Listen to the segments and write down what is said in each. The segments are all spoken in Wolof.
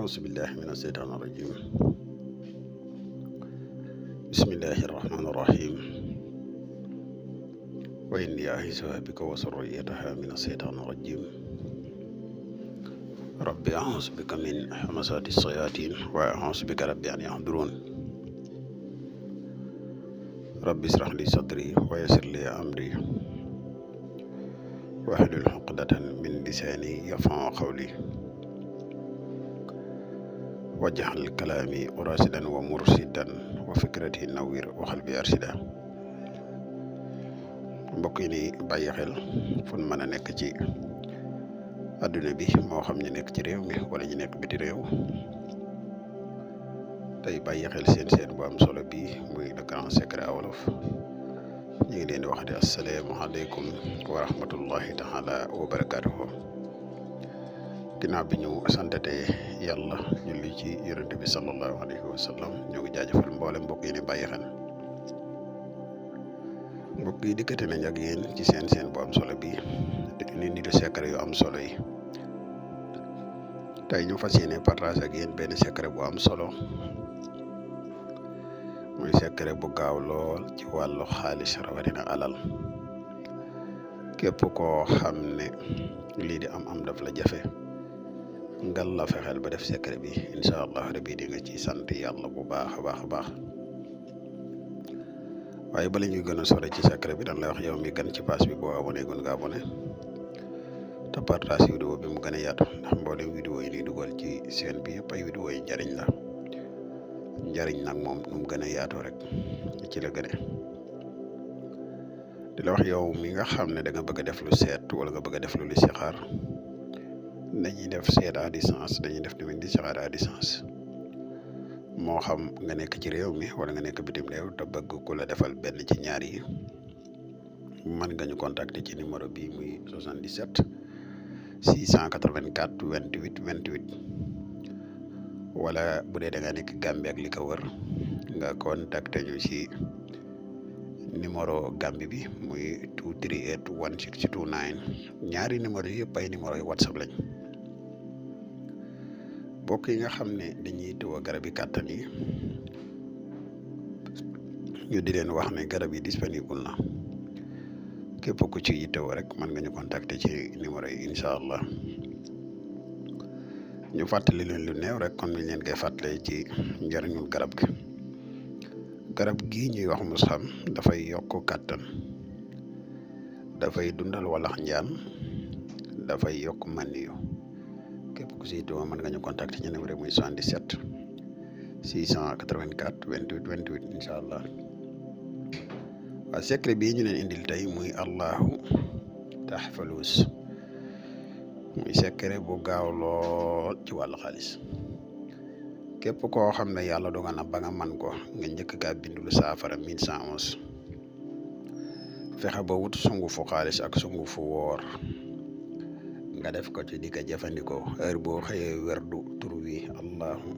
أعوذ بالله من الشيطان الرجيم. بسم الله الرحمن الرحيم. وإني أعيذها بك وذريتها من الشيطان الرجيم. ربي أعوذ بك من همزات الشياطين وأعوذ بك ربي أن يحضرون. ربي اشرح لي صدري ويسر لي أمري واحلل عقدة من لساني يفقهوا قولي واجعل كلامي راشدا ومرشدا وفكرتي نوير وقلبي أرشدا. mbokk yi ni bàyyi xel fu mën a nekk ci àdduna bi moo xam ñu nekk ci réew mi wala ñu nekk biti réew tey bàyyi xel seen bu am solo bi muy le grand secret wolof ñu ngi leen di wax di asalaamaaleykum wa rahmatullahi taala wa barakaatuhu. ginnaaw bi ñu santate yàlla julli ci yonent bi sallallahu alayhi wa sallam ñoo ngi jaajëfal mboolem mbokk yi ni bàyyi xel mbokk yi dikkate nañ ak yéen ci seen bu am solo bi ni di secret yu am solo yi. tey ñu fas yéene partage ak yéen benn secret bu am solo muy secret bu gaaw lool ci wàllu xaalis rawatina alal. képp koo xam ne lii di am daf la jafe ngal la fexeel ba def secret bi incha allah rabbi di nga ci sant yàlla bu baax a baax waaye bala ñuy gën a sore ci secret bi dañ lay wax yow mi gan ci page bi boo abonné gun nga abonné te partage vidéo bi mu gën a yaatu ndax mboolem vidéo yi ni dugal ci chaîne bi yëpp ay vidéo yi njariñ la njariñ nag moom nu mu gën a yaatoo rek ci la gëne di la wax yow mi nga xam ne da nga bëgg a def lu seet wala nga bëgg a def lu listixaar dañuy def seet à distance dañuy def tamit listixaar à distance moo xam nga nekk ci réew mi wala nga nekk bitim réew te bëgg ku la defal benn ci ñaar yi mën nga ñu contacter ci numéro bi muy 77 684 28 28 wala bu dee da nga nekk Gambie ak li ko wër nga contacter ñu ci numéro Gambie bi muy 238 1629 ñaari numéro yëpp ay numéro yu WhatsApp lañ. mbokk yi nga xam ne dañuy tëw garab yi kàttan yi ñu di leen wax ne garab yi disponible na képp ku ci yittewoo rek mën nga ñu contacter ci numéro yi incha allah. ñu fàttali leen lu néew rek comme ni leen koy fàttalee ci njëriñul garab gi. garab gii ñuy wax musxam dafay yokk kàttan dafay dundal walax njaan dafay yokk maniyu. képp ku si yittewoo mën nga ñu contacter ci numéro muy 77 684 28 28 incha allah. waaw secret bii ñu leen indil tey muy allahu taxfaluus muy secret bu gaaw lool ci wàllu xaalis. képp koo xam ne yàlla dogal na ba nga man ko nga njëkk kaa bindulu saafara 1111 fexe ba wut sungufu xaalis ak sungufu woor nga def ko ci di ko jëfandikoo heure boo xëyee werdu tur wi allahu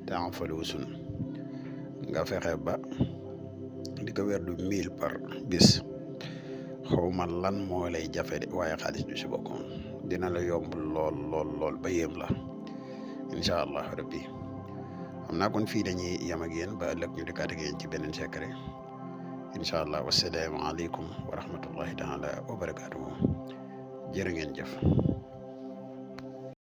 taxfaluusun nga fexe ba di ko werdu 1000 par bis. xawma lan moo lay jafe de waaye xaalis du si bokkoon dina la yomb lool ba yéem la incha allah rabbi. xam naa kon fii dañuy yem ak yéen ba ëllëg ñu dikkaat ak yéen ci beneen secret incha allah wasalaamu aleykum wa rahmatullahi taala wa barakaatuhu. jërë ngeen jëf.